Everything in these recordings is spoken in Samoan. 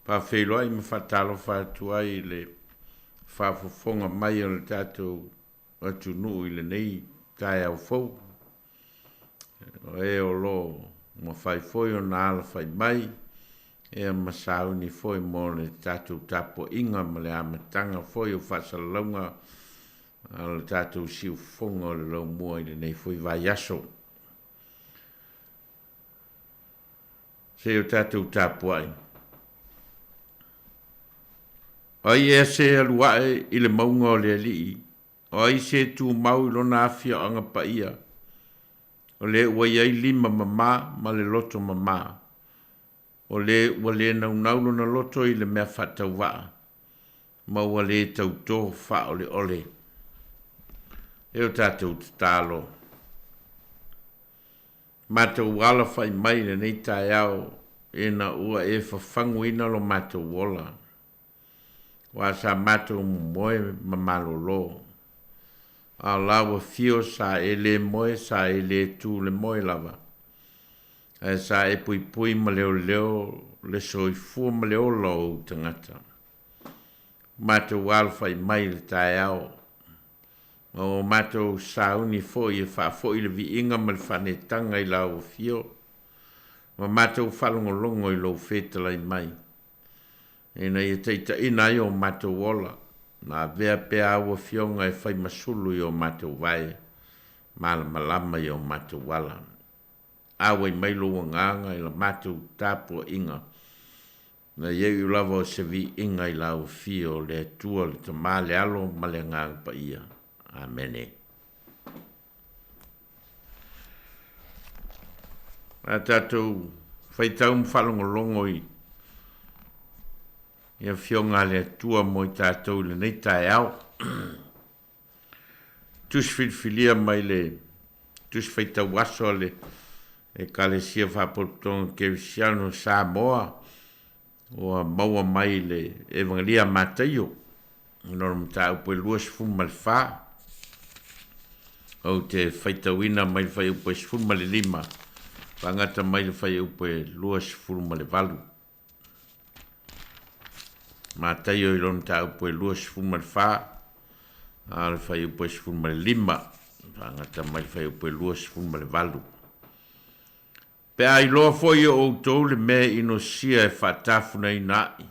Faafeiloai ma faatalofa atu ai i le faafofoga mai o le tatou atunuu i lenei taeao fou. O e o lo o mafai foi ona alafai mai ia ma sauni foi mo le tatou tapuaiga ma le amataga foi o faasalalauga a le tatou siufofoga o le laumua i lenei foi vaiaso. Se i o tatou tapuai. O ai ea se alu ae i le mauga o le Alii, o ai se tumau i lona afioaga paia, o le ua i ai lima mamā ma le loto mamā, o le ua le naunau lona loto i le mea faatauvaa, ma ua le tautō faaoleole. E o tatou tatalo. Matou alafai mai i lenei taeao ina ua e fafaguina lo matou ola, aua sa matou momoe ma malolo, a o la ua fio sa e le moe sa e le tu le moe lava, ae sa e puipui ma leoleo le soifua ma le ola o ou tagata. Matou alafai mai i le taeao, ma ua matou sauni foi e faafoi le viiga ma le faanetaga i lau afio, ma matou faalogologo i lou fetalai mai, ina ia taitaiina ai o matou ola, ma avea pea au afioga e fai masulu i o matou vae, malamalama i o matou ala. Auai mai lou agaga i la matou tapuaiga, na iai lava o se viiga i lau afio, le Atua, le Tama, le Alo ma le Agaga Paia. Amene. A tatou faitau ma faalogologo i afioga a le Atua mo i tatou i lenei taeao. Tusi filifilia mai le Tusi Faitau Aso a le Ekalesia Faapotopotoga Kerisiano Samoa, ua maua mai le Evagelia a Mataio, lona mataupu e 24. Ou te faitauina mai le fuaiupu e 15 faagata mai le fuaiupu e 28. Mataio i lona mataupu e 24, a o le fuaiupu e 15 faagata mai le fuaiupu e 28. Pe a iloa foi e outou le mea e inosia e faatafunaina ai,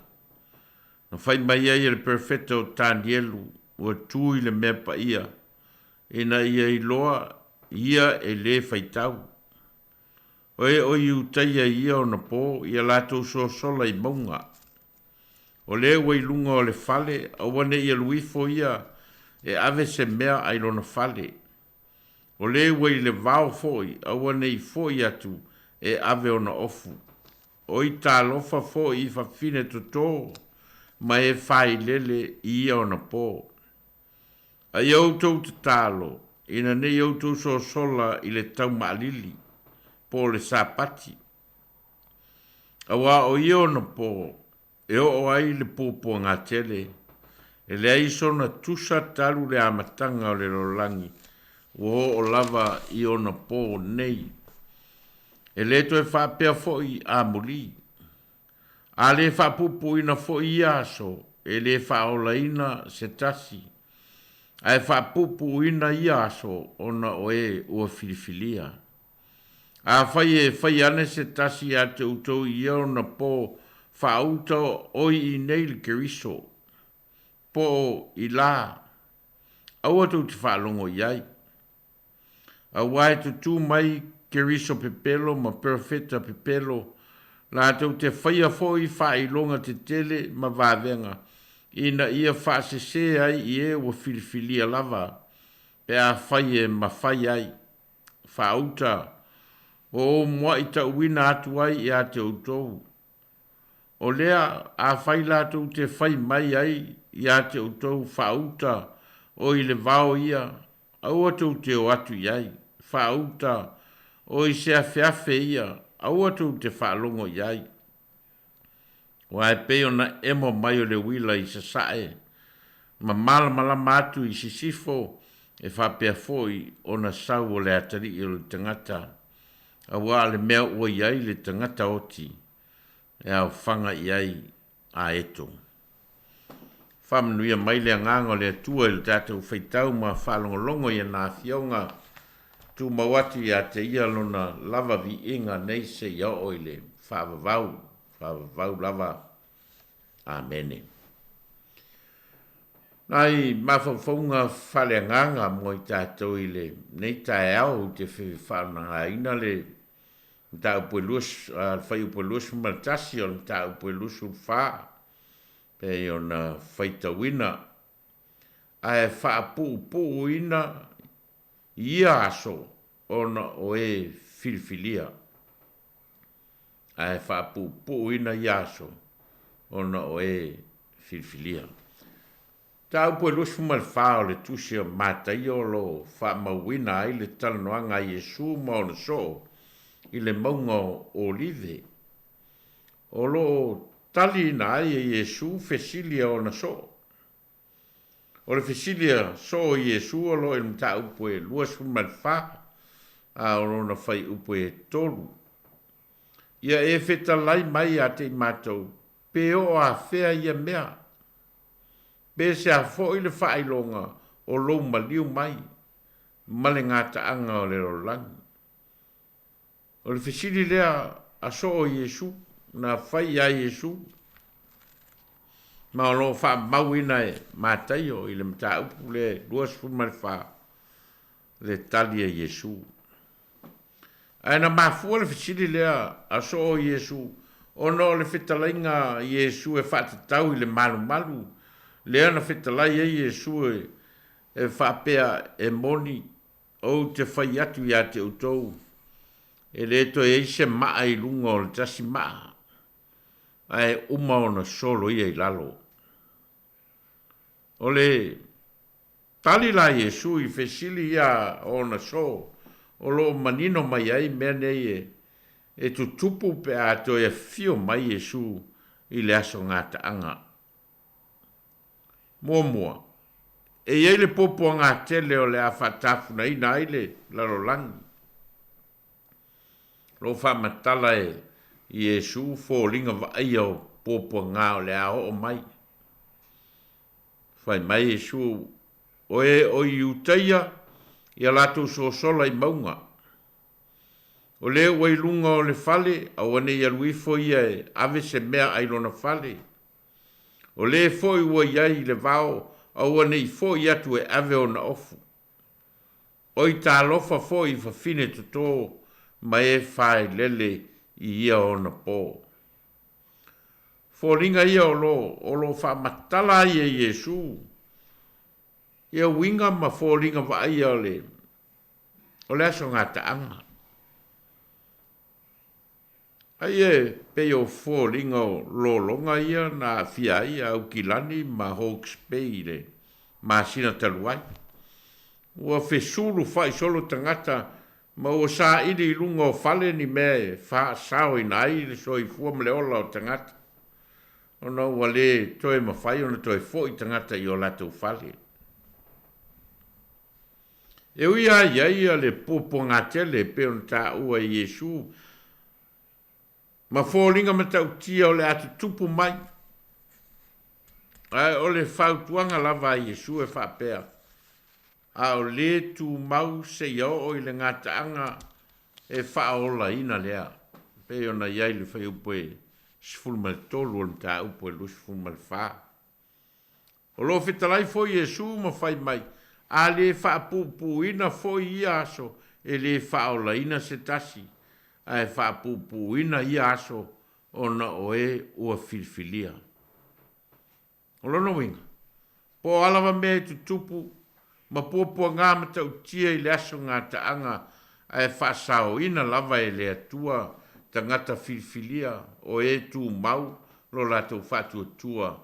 na fai mai ai e le perofeta o Tanielu, ua tu i le mea paia, ina ia iloa ia e lē faitau. O e o Iutaia i ia ona po, ia latou sosola i mauga. O le ua i luga o le fale, aua ne i alu ifo ia e ave se mea ai lona fale. O le ua i le vao foi, aua ne i fo'i atu e ave ona ofu. O i talofa foi i fafine totō ma e failele i ia ona po. A ia outou tatalo, ina ne i outou sosola i le taumaalili, po o le Sapati. Aua o ia ona po e oo ai le puapuagatele, e leai sona tusa talu le amataga o le lalolagi, ua oo lava i ona po nei. E lē toe faapea foi amulī. A lē faapuupuuina foi ia aso, e lē faaolaina se tasi, ae faapuupuuina ia aso ona o e ua filifilia. Afai e fai ane se tasi ia te outou i ia ona po faauta oi i inei le Keriso, po o i la, aua tou te faalogo i ai. Aua e tutū mai Keriso pepelo ma perofeta pepelo, latou te faia foi faailoga tetele ma vavega, ina ia faasesē ai i e ua filifilia lava, pe afai e mafai ai. Faauta, ua ou muai tauina atu ai ia te outou. O lea, afai latou te fai mai ai ia te outou faauta o i le vao ia, aua tou te o atu i ai. Faauta o i se afeafe ia, aua tou te faalogo i ai. Aua e pei ona emo mai o le uila i sasae, ma malamalama atu i sisifo, e faapea foi ona sau o le atalii o le tagata, aua o le mea ua i ai le tagata oti, e aofaga i ai. Aeto. Faamanuia mai le Agaga o le Atua i le tatou faitau ma faalogologo i ana Afioga, tumau atu ia te Ia Lona lava viiga nei seia oo i le faavavau, faavavau lava. Amene. Nai mafaufauga faaleagaga mo i tatou i lenei taeao ou te faaaogaina le mataupu e le fuaiupu e 21 o le mataupu e 24 pei ona faitauina ae faapuupuuina ia aso ona o e filifilia. Ae faapuupuuina ia aso ona o e filifilia. Mataupu e 24 o le Tusi o Mataio o lo o faamauina ai le talanoaga a Iesu ma ona soo i le mauga o Olive. O lo o taliina ai e Iesu fesili a ona soo. O le fesili a soo Iesu o lo o i le mataupu e 24, a o lona fuaiupu e 3. Ia e fetalai mai ia te i matou, pe oo afea ia mea, pe se a foi le faailoga o lou maliu mai ma le gataaga o le lalolagi. O le fesili lea a soo Iesu, na fai ia Iesu, ma o lo o faamauina e Mataio i le mataupu le 24, le tali a Iesu. Ae na mafua le fesili lea a soo Iesu ona o le fetalaiga a Iesu e faatatau i le malumalu lea na fetalai ai Iesu e faapea e moni ou te fai atu ia te outou e le toe i ai se maa i luga o le tasi maa ae uma ona solo ia i lalo. O le tali la Iesu i fesili ia ona soo o lo o manino mai ai mea nei e tutupu pe a toe afio mai Iesu i le aso gataaga. Muamua, e i ai le puapuaga tele o le a faatafunaina ai le lalolagi. Lo faamatala e Iesu foliga vaaia o puapuaga o le a oo mai. Fai mai Iesu, o e o Iutaia ia latou sosola i mauga. O le ua i luga o le fale, aua nei alu ifo ia e ave se mea ai lona fale. O le foi ua iai i le vao, aua nei foi atu e ave ona ofu. O i talofa foi i fafine toto ma e failele i ia ona po. Foliga ia o lo faamatala ai e Iesu ia uiga ma foliga vaaia o le aso gataaga. Ai e pei o foliga o lologa ia na aafia ai Aukilani ma Hawke's Bay i le masina talu ai. Ua fesulu faaisolo tagata ma ua saili i luga o fale ni mea e faasaoina ai le soifua ma le ola o tagata, ona ua le toe mafai ona toe fo'i tagata i o latou fale. E ui lava i ai ia le puapuaga tele pei ona taua e Iesu ma foliga matautia o le a tutupu mai, ae o le fautuaga lava a Iesu e faapea, a o le tumau seia oo i le gataaga e faaolaina lea, pei ona i ai le fuaiupu e 13 o le mataupu e 24. O lo o fetalai foi Iesu ma fai mai, a le faapuupuuina foi ia aso e le faaolaina se tasi, ae faapuupuuina ia aso ona o e ua filifilia. O lona uiga, po o a lava mea e tutupu ma puapuaga matautia i le aso gataaga, ae faasaoina lava e le Atua tagata filifilia o e tumau lo latou faatuatua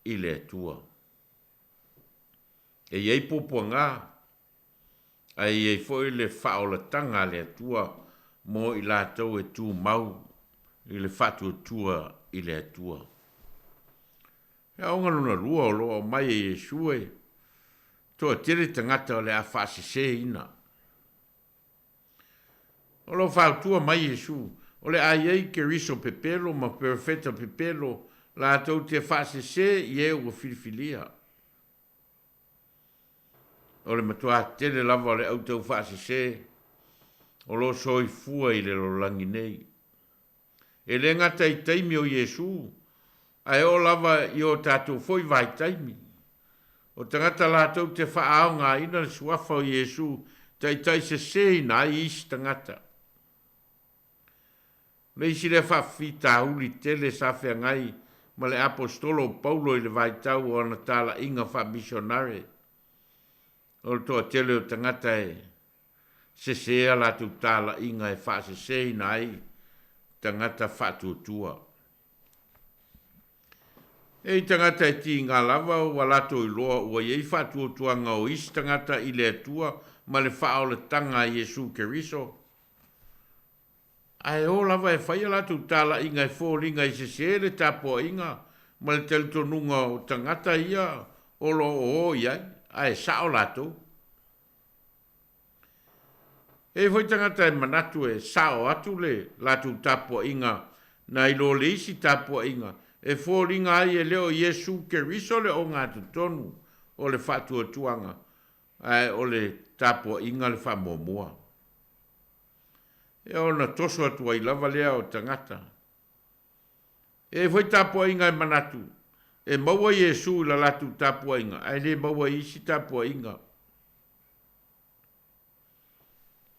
i le Atua. E i ai puapuaga, ae i ai foi le faaolataga a le Atua mo i latou e tumau i le faatuatua i le Atua. E aoga lona lua o lo o aumai e Iesu e toatele tagata o le a faaseseina. O lo o fautua mai Iesu, o le a i ai Keriso pepelo ma perofeta pepelo. latou te faasese i e ua filifilia. O le matuā tele lava o le au taufaasese o lo o soifua i le lalolagi nei. E le gata i taimi o Iesu, ae oo lava i o tatou foi vaitaimi. O tagata latou te faaaogaina le suafa o Iesu taitaiseseina ai isi tagata. O le isi lea faafitauli tele sa feagai ma le aposetolo o Paulo i le vaitau o ana talaiga faamisionare, o le toatele o tagata e sese a latou talaiga e faaseseina ai tagata faatuatua. E i tagata e tiga lava ua latou iloa ua i ai faatuatuaga o isi tagata i le Atua ma le faaolataga a Iesu Keriso, ae o lava e fai a latou talaiga e foliga e sese le tapuaiga ma le talitonuga o tagata ia o lo o o i ai, ae sao latou. E i ai foi tagata e manatu e sao atu le latou tapuaiga nai lo le isi tapuaiga e foliga ai e le o Iesu Keriso le ogatotonu o le faatuatuaga, ae o le tapuaiga le faamuamua. E ona toso atu ai lava lea o tagata. E i ai foi tapuaiga e manatu e maua Iesu i la latou tapuaiga ae le maua i isi tapuaiga.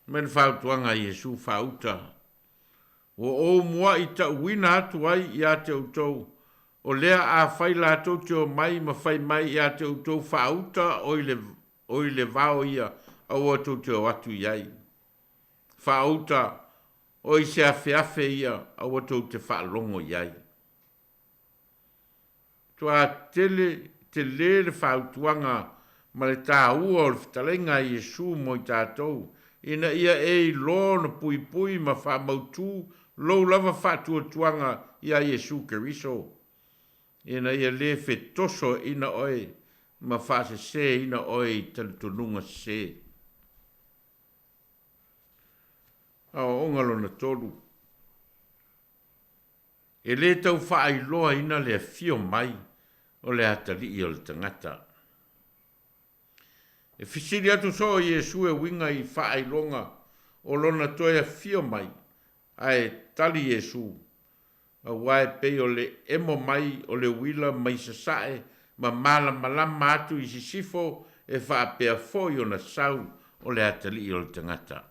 Mai le fautuaga a Iesu faauta, Ua ou muaʻi taʻuina atu ai iā te outou, o lea afai latou te omai ma fai mai iā te outou faauta o i le, o i le vao ia, aua tou te o atu i ai. Faauta, o i se afeafe ia, aua tou te faalogo i ai. Matua tele, tele le fautuaga ma le tāua o le fetalaiga a Iesu mo i tatou, ina ia e iloa ona puipui ma faamautū lou lava faatuatuaga iā Iesu Keriso, ina ia lē fetosoaina oe ma faasesēina oe i talitonuga sesē. Aoaoga lona tolu. E lē tau faailoaina le afio mai o le atalii o le tagata. E fesili atu soo Iesu e uiga i faailoga o lona toe afio mai, ae tali Iesu, Auā e pei o le emo mai o le uila mai sasae ma malamalama atu i sisifo e faapea foi ona sau o le atalii o le tagata.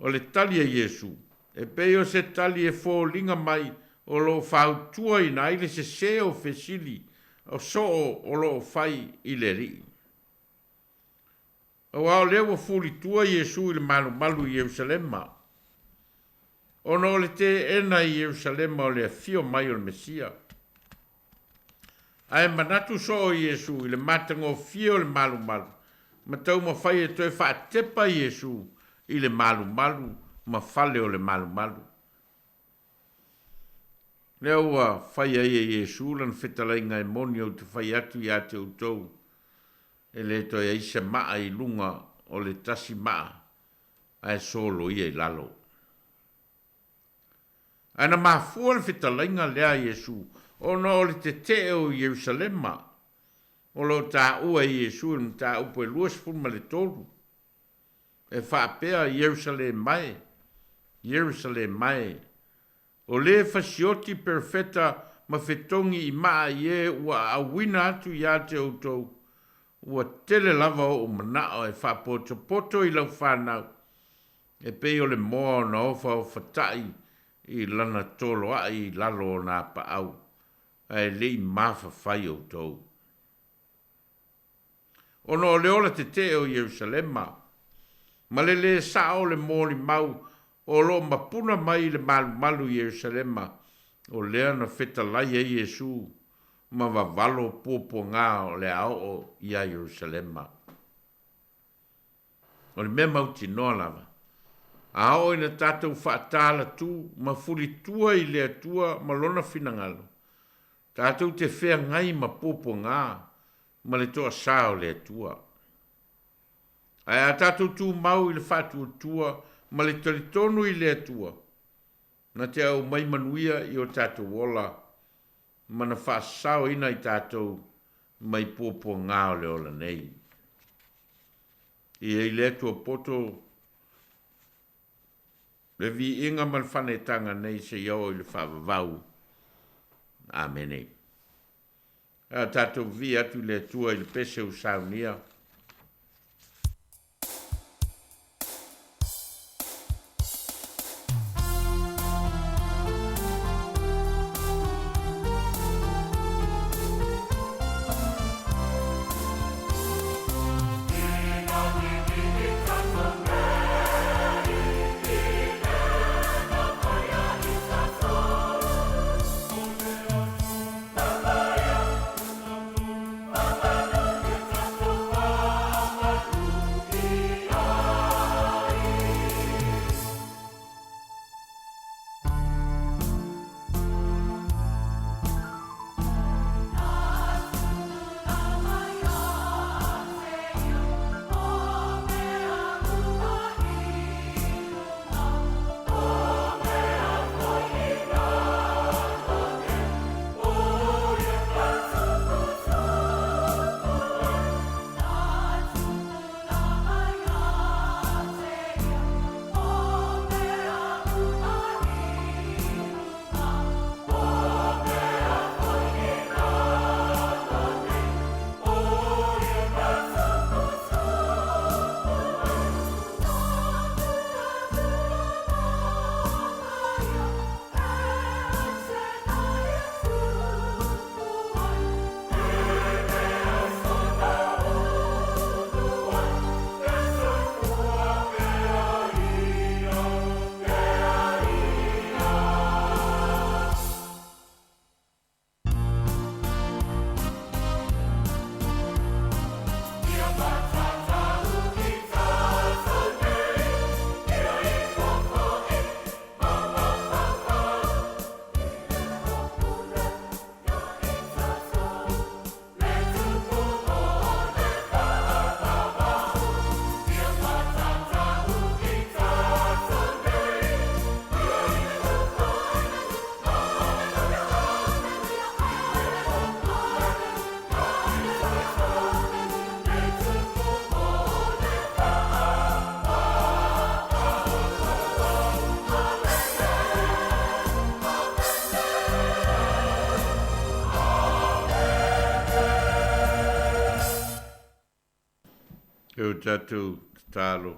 O le tali a Iesu, e pei o se tali e foliga mai o lo o fautuaina ai le sesē o fesili o soo o lo o fai i le Alii. Auā o lea ua fulitua Iesu i le malumalu i Ierusalema, ona o le teena i Ierusalema o le afio mai o le Mesia. Ae manatu soo Iesu i le matagofie o le malumalu ma taumafai e toe faatepa Iesu i le malumalu ma fale o le malumalu. Lea ua fai ai e Iesu lana fetalaiga e moni ou te fai atu iā te outou, e le toe ai se maa i luga o le tasi maa ae soloia i lalo. Ae na mafua le fetalaiga lea a Iesu ona o le tetee o Ierusalema, o lo o taua e Iesu i le mataupu e 23, e faapea, Ierusalema e, Ierusalema e, o lē fasioti perofeta ma fetogi i maa i e ua aauina atu iā te outou, ua tele lava oʻu manao e faapotopoto i lau fanau, e pei o le moa ona ofaofatai i lana toloai i lalo o nā paau, ae le i mafafai outou. Ona o le ola tetee o Ierusalema, ma le lē sao o le molimau o lo o mapuna mai i le malumalu i Ierusalema, o lea na fetalai ai Iesu ma vavalo puapuagā o le a oo iā Ierusalema. O le mea mautinoa lava, a oo ina tatou faatalatū ma fulitua i le Atua ma Lona finagalo, tatou te feagai ma puapuagā ma le toasā o le Atua. Ae a tatou tumau i le faatuatua ma le talitonu i le Atua, Na te aumai manuia i o tatou ola ma na faasaoina i tatou mai puapuagā o le ola nei. E i ai le Atua poto le viiga ma le faanetaga nei seia oo i le faavavau. Amene. A tatou vivii atu i le Atua i le pese ua saunia. E o tatou tatalo,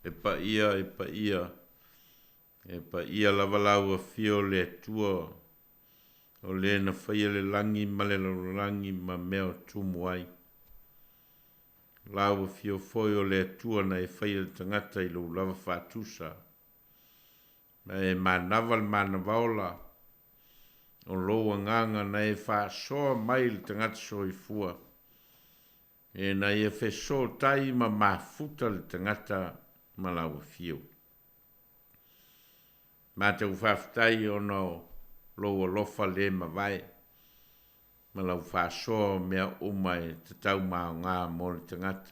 e paia, e paia, e paia lava lau afio o le Atua, o le na faia le lagi ma le lalolagi ma mea o tumu ai. Lau afio foi o le Atua na e faia le tagata i lou lava faatusa, ma e manava le manavaola o lou agaga na e faasoa mai le tagata soifua, e na ia fesootai ma mafuta le tagata ma lau afio. Matou faafetai ona o lou alofa le mavae ma lau faasoa o mea uma e tatau ma aoga mo le tagata,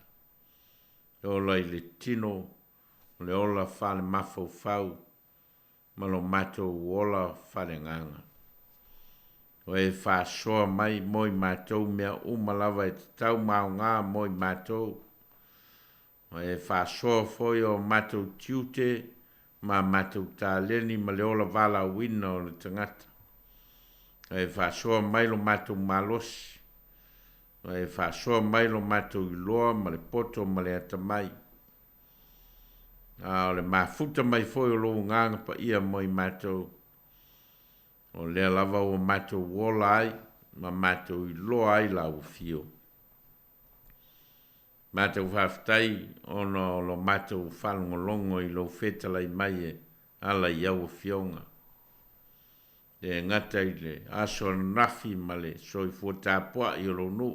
e ola i le tino, o le ola faale-mafaufau ma lo matou ola faaleagaga. O e faasoa mai mo i matou mea uma lava e tatau ma aoga mo i matou. O e faasoa foi o matou tiute ma matou taleni ma le ola valaauina o le tagata. O e faasoa mai lo matou malosi. O e faasoa mai lo matou iloa ma le poto ma le atamai. A o le mafuta mai foi o lou agaga paia mo i matou, o lea lava ua matou ola ai ma matou iloa ai lau afio. Matou faafetai ona o lo matou faalogologo i lou fetalai mai e ala i au afioga. E gata i le aso ananafi ma le soifua tapuai o lou nuu,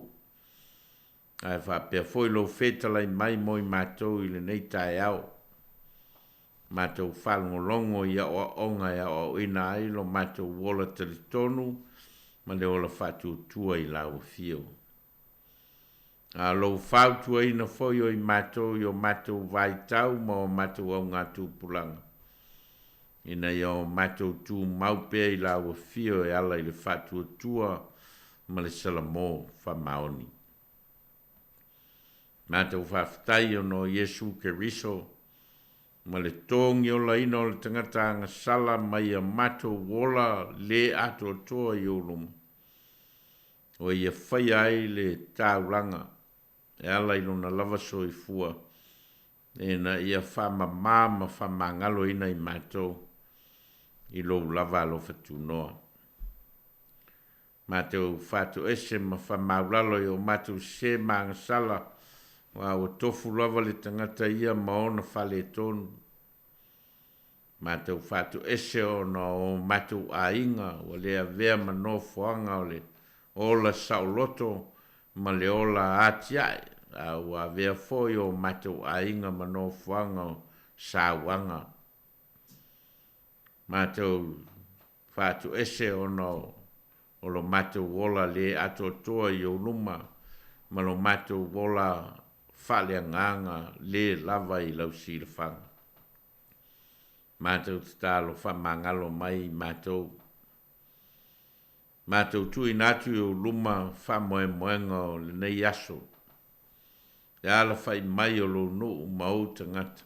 ae faapea foi lou fetalai mai mo i matou i lenei taeao. Matou faalogologo i aoaoga e aoaoina ai lo matou ola talitonu ma le ola faatuatua i lau afio. A lou fautuaina foi o i matou i o matou vaitau ma o matou augatupulaga. Ina ia o matou tumau pea i lau afio e ala i le faatuatua ma le salamo faamaoni. Matou faafetai ona o Iesu Keriso ma le togiolaina o le tagata agasala mai ia matou ola le atoatoa i ou luma, ua ia faia ai le taulaga e ala i lona lava soifua, ina ia faamama ma faamagaloina i matou i lou lava alofa tunoa. Matou faatoese ma faamaulalo i o matou sē ma agasala, aua ua tofu lava le tagata ia ma ona faaletonu. Matou faatoese ona o matou aiga ua le avea ma nofoaga o le ola saoloto ma le ola atiae, a ua avea foi o matou aiga ma nofoaga o sauaga. Matou faatoese ona o lo matou ola le atoatoa i ou luma ma lo matou ola faaleagaga le lava i lau silafaga. Matou tatalo faamagalo mai i matou. Matou tuuina atu i ou luma faamoemoega o lenei aso, le alafai mai o lou nuu ma ou tagata,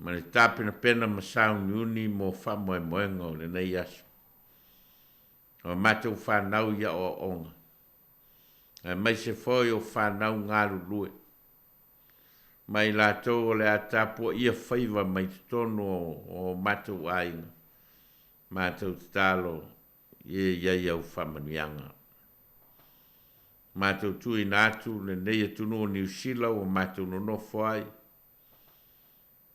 ma le tapenapena ma sauniuni mo faamoemoega o lenei aso. O matou fanau i aoaoga, aemaise foi o fanau galulue, ma i latou o le a tapuaia faiva mai totonu o matou aiga, matou tatalo ia i ai au faamanuiaga. Matou tuuina atu lenei atunuu o Niu Sila ua matou nonofo ai,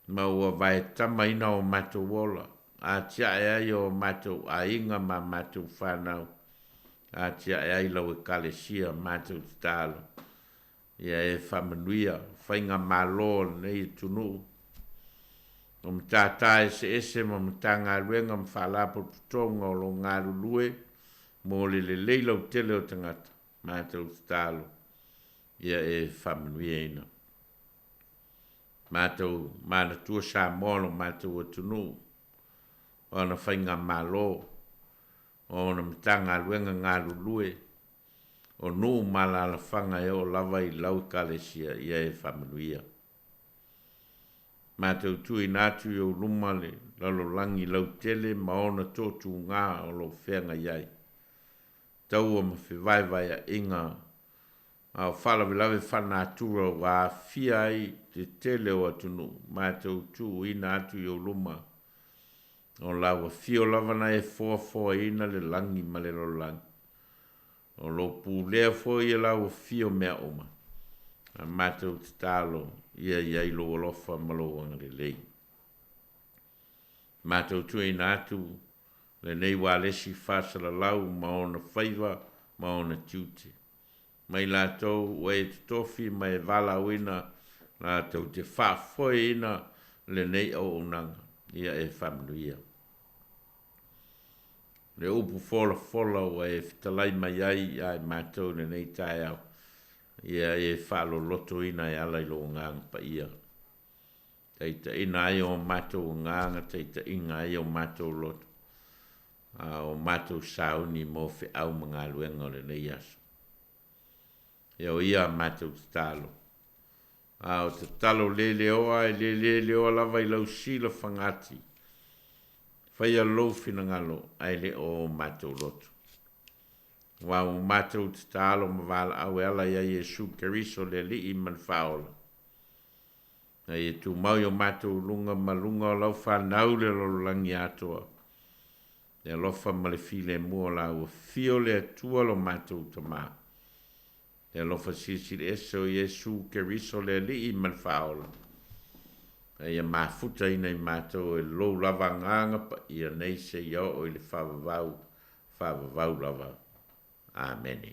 ma ua vaetamaina o matou ola, atiae ai o matou aiga ma matou fanau, atiae ai lau ekalesia, matou tatalo ia e faamanuia faigamalo o lenei atunuu, o matata eseese ma matagaluega ma faalapotopotoga o lo o galulue mo le lelei lautele o tagata, matou tatalo ia e faamanuiaina. Matou manatua Samoa lo matou atunuu, o ona faigamalo, o ona matagaluega galulue, o nuu ma alaalafaga e oo lava i lau ekalesia ia e faamanuia. Matou tuuina atu i ou luma le lalolagi lautele ma ona toatuga o lo o feagai ai, taua ma fevaevaeaiga a o faalavelave faalenatura ua aafia ai le tele o atunuu, matou tuuina atu i ou luma o lau afio lava na e foafoaina le lagi ma le lalolagi, o lo pulea foi e lau afio mea uma, a matou tatalo ia i ai lou alofa ma lou agalelei. Matou tuuina atu lenei ualesi faasalalau ma ona faiva ma ona tiute, mai latou ua e totofi ma e valaauina latou te faafoeina lenei auaunaga, ia e faamanuia. Le upu folafola ua e fetalai mai ai ia i matou i lenei taeao, ia e faalolotoina e ala i lou agaga paia. Taitaiina ai o matou agaga, taitaiina ai o matou loto, a o matou sauni mo feau ma galuega o lenei aso. Ia o ia matou tatalo, a o tatalo leleoa e le leleoa lava i lau silafagati, faia lou finagalo ae le o matou loto. Aua ua matou tatalo ma valaau e ala ia Iesu Keriso le Alii ma le Faaola. Na ia tumau i o matou luga ma luga o lau fanau le lalolagi atoa, le alofa ma le filemu o lau afio le Atua lo matou Tamā, le alofa silisili ese o Iesu Keriso le Alii ma le Faaola, a ia mafutaina i matou e lou lava agaga paia nei seia oo i le faavavau, faavavau lava. Amene.